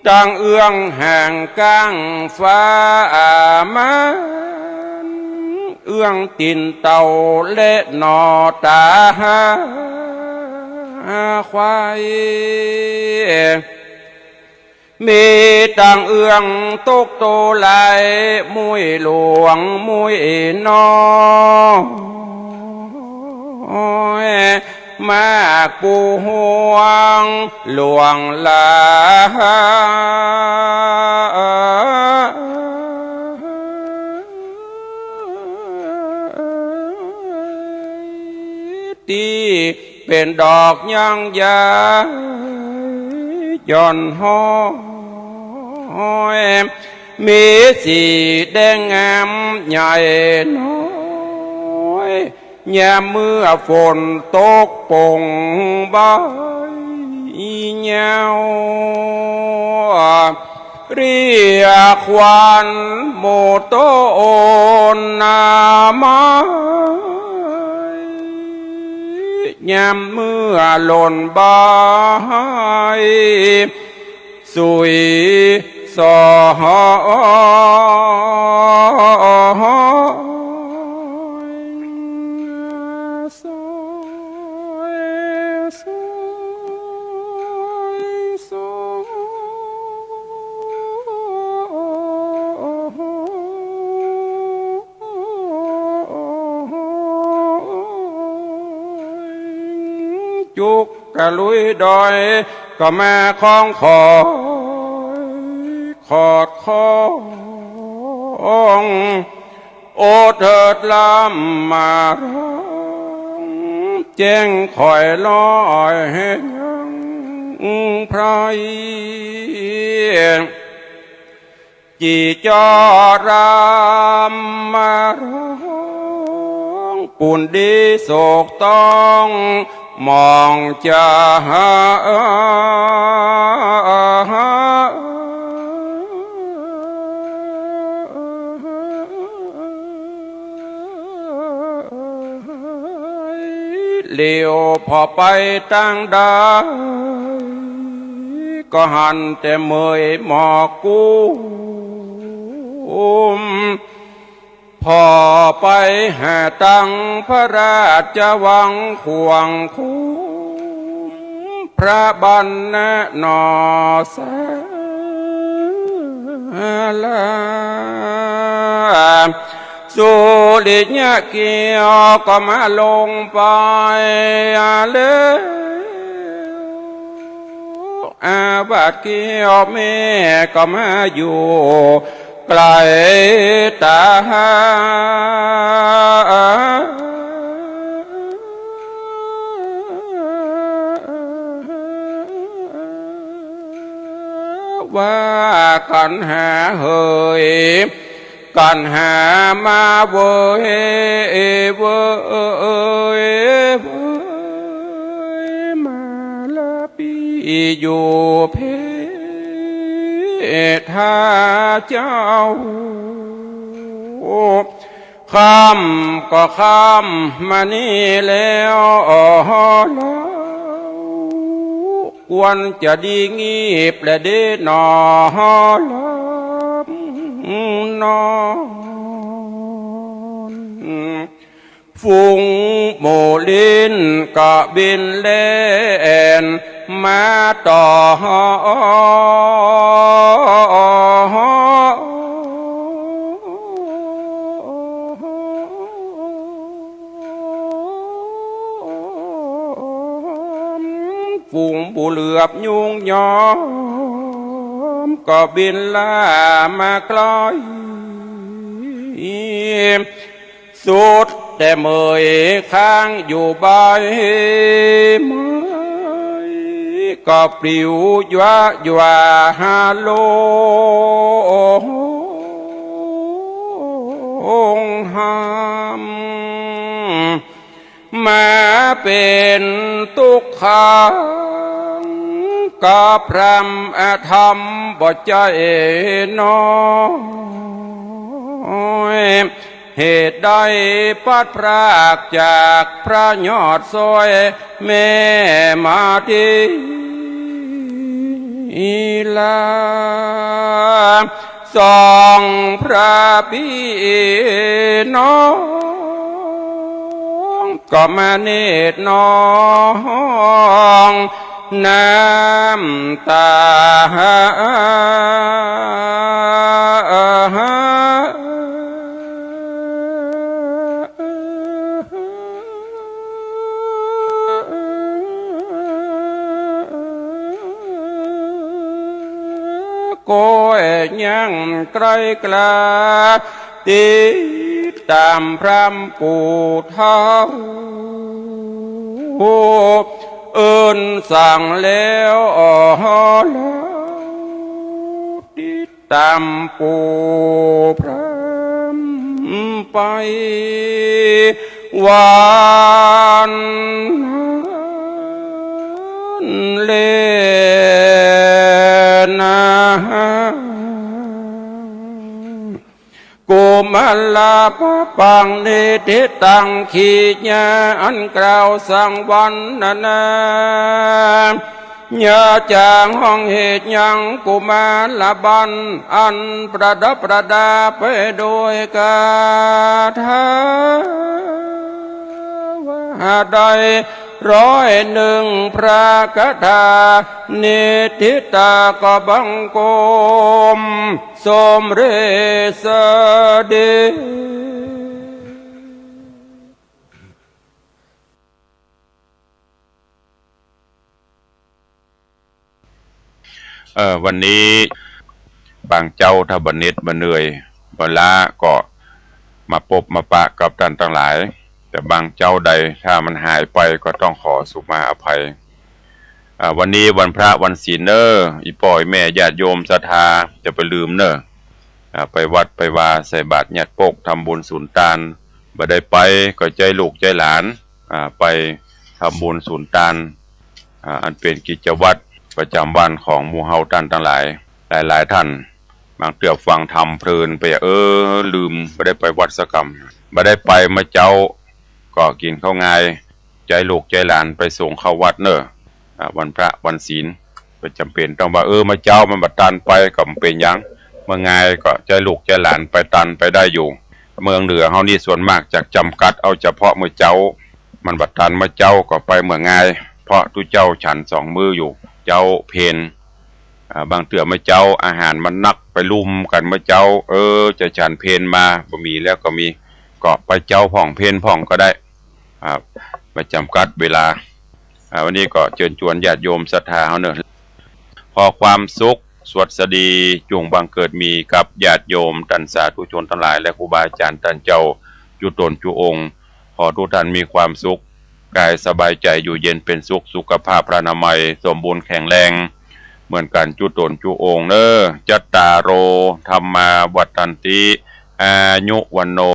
ตังเอื้องแห่งก้างฟ้าอามัน เอื้องตี๋นเต่าและหน่อต๋าควาย มีตังเอื้องตกโตไหล มุ้ยหลวงมุ้ยน้อย มากปูฮวงหลวงหลาย ตี้เป๋นดอกยางใหญ่หย่อนห้อย มีสีแดงงามใหญ่น้อย ยามเมื่อฝนตกป่งใบเหี่ยว เรียกขวัญหมู่ต้นนาไม้ ยามเมื่อหล่นใบ สุยสอ จุกกะลุยดอย ก็มาคล้องคอยขอดคล้อง โอเถิดลำมาร้อง แจ้งคอยลอยยังไพร จี่จ้อรำมาร้อง ปูนดีโศกต้องมองจา เหลียวผ่อไปตางใด ก็หันแต่เมยหมอกกุ้ม ผ่อไปหาตังพระราชวังขวางคุ้ม พระบรรณะหน่อแส ลา สุริยะแก้วก็มาลงไปแล้ว อาบัติแก้วแม่ก็มาอยู่ไกลตา ว่ากั๋นหาเหย กั๋นหามาเวย เวย เวย มาละปี้อยู่เพทาเจ้า ค่ำก็ค่ำมานี้แล้ว ควรจะดีงีบและดีหนอ หลับนอน ฝูงหมู่ลิ้นก็บินแล่นมาต่อ ฝูงบุเหลือบยุงยอม ก็บินล่ามาใกล้ สุดแต่เหมยค้างอยู่ใบไม้ ก็ปลิวยวะยวาหาลงหำ มาเป๋นตุ๊กขัง กับพร่ำอธรรมบ่ใจ้น้อย เหตุใดพลัดพรากจากพระยอดซ้อยแม่มาตี้ ลา สองพระปี้น้องก็มาเนตรนองน้ำตา ก็ยังใกล้กล้า ติดต๋ามพร่ำปู่เฒ่า เอิ้นสั่งแล้ว ลา ติดต๋ามปู่พร่ำไป วันนั้นแลนา กุมารปะปัง นิฏฐิตัง กิริยาอันกล่าวสั่งวันนั้นนา ยาจางห้องเหตุยังกุมารบัลอันประดับประดาไปโดยคาถา ว่าได้ร้อยหนึ่งพระคาถา นิฏฐิตาก็บังคมสมเร็จเสด็จ เอ่อ วันนี้บางเจ้าถ้าบ่เหน็ดบ่เหนื่อยบ่ล้าก็มาปบมาปะกับต้านตังหลาย แต่บางเจ้าใดถ้ามันหายไปก็ต้องขอสุมาอภัย อ่า วันนี้วันพระวันศีลเน้อ อี่ป้ออี่แม่ญาติโยมศรัทธา จะไปลืมเน้อ อ่า ไปวัดไปวาใส่บาตรยัดปก ทำบุญสุนตาน บ่ได้ไปก็ใจ๊ลูกใจ๊หลาน อ่า ไปทำบุญสุนตาน อ่า อันเป๋นกิจวัตรประจ๋ำวันของหมู่เฮาต้านตังหลาย หลายๆ ต้าน บางเตื้อฟังธรรมเพลินไป เออ ลืม บ่ได้ไปวัดสักกำ บ่ได้ไปเมื่อเจ๊า ก็กิ๋นข้าวงาย ใจ๊ลูกใจ๊หลานไปส่งเข้าวัดเน้อ อ่า วันพระวันศีล บ่จ๋ำเป๋นต้องว่า เออ เมื่อเจ๊ามันบ่ตันไปก็บ่เป๋นหยัง เมื่องายก็ใจ๊ลูกใจ๊หลานไปตันไปได้อยู่ เมืองเหนือเฮานี่ส่วนมากจะจำกัดเอาเฉพาะเมื่อเจ๊า มันบ่ตันเมื่อเจ๊าก็ไปเมื่องาย เพราะตุ๊เจ้าฉันสองมื้ออยู่ เจ๊าเพล อ่า บางเตื้อเมื่อเจ๊าอาหารมันนักไปลุมกั๋นเมื่อเจ๊า เออ จะฉันเพลมาบ่มีแล้วก็มี ก็ไปเจ๊าพ่องเพลพ่องก็ได้ อ่า บ่จ๋ำกัดเวลา อ่า วันนี้ก็เจิญจวนญาติโยมศรัทธาเฮาเนาะ ขอความสุขสวัสดีจุ่งบังเกิดมีกับญาติโยมต้านสาธุชนตังหลาย และครูบาอาจ๋ารย์ต้านเจ้าจุ๊ตนจุ๊องค์ ขอทุกท่านมีความสุข ก๋ายสบายใจ๋ อยู่เย็นเป๋นสุข สุขภาพพลานามัยสมบูรณ์แข็งแรง เหมือนกั๋นจุ๊ตนจุ๊องค์เนาะ จัตตาโร ธัมมา วัฑฒันติ อายุ วัณโณ